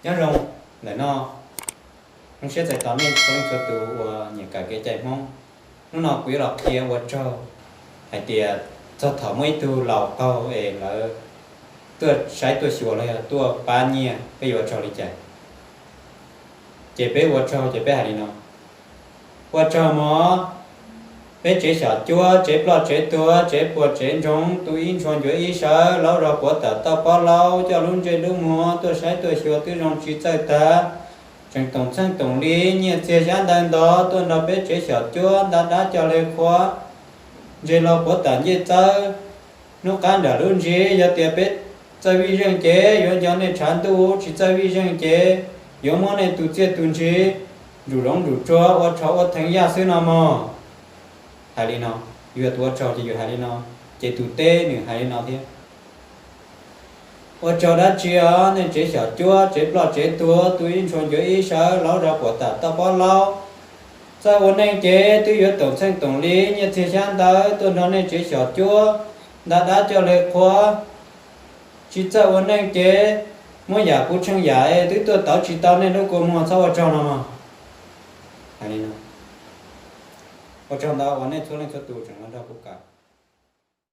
Nyob zoo ntawm no, zoo siab txais tos nej txhua leej txhua tus uas nyiam kawm kev cai Hmoob. Hnub no kuv yuav los qhia ua tsaug hais tias txog thaum muaj ib tug laus qaug es lawv tuaj saib tuaj xyuas los yog tuaj pab nyiaj, peb yuav ua tsaug li cas? Ces peb ua tsaug ces peb hais li no: Ua tsaug mog, peb tsev xyom cuab, tsev ploj tsev tuag, tsev puas tsev ntsoov, tu ib ntshua ncuav ib sawv, laub zog puav tawm toj pob laub, coj lub ntsej lub muag tuaj saib tuaj xyuas twb zoo tsis txawj tag, tseem toom txheej toom li, nyiaj txiag xyab ntawv ntov tuaj nrog peb tsev xyom cuab nta dab coj li qhuav, ntseg los puav tawm ncej txawb. Hnub qab nram lub ntsis yog tias peb txawj vij zeej ces yuav nco nej tshav ntuj, tsis txawj vij zeej ces yuav muab nej tus txiaj tus ntsig ntsum zoov ntsum tsuag ua tsho ua theev yaj xwb no mog. Hais li no, yog tus ua tsaug ces yus hais li no, ces tus teb nws hais li no thiab: Ua tsaug dab tsi os, nej tsev xyom cuab, tsev ploj tsev tuag, tu ib ntshua ncuav ib sawv, laub zog puav tawm toj pob laub, txawj ua neej ces twb yuav toom txheej toom li, nyiaj txiag xyab ntawv tuaj nrog nej tsev xyom cuab nta dab coj li qhuav, tsis txawj ua neej ces muab yam kuv tsheej yam es twb tuaj tauv tsis tau nej lub kua muag, txhob ua tsaug no mog. Hais li no, ua tsaug ntau uas nej txhua leej txhua tus tseem los nrog kuv kawm.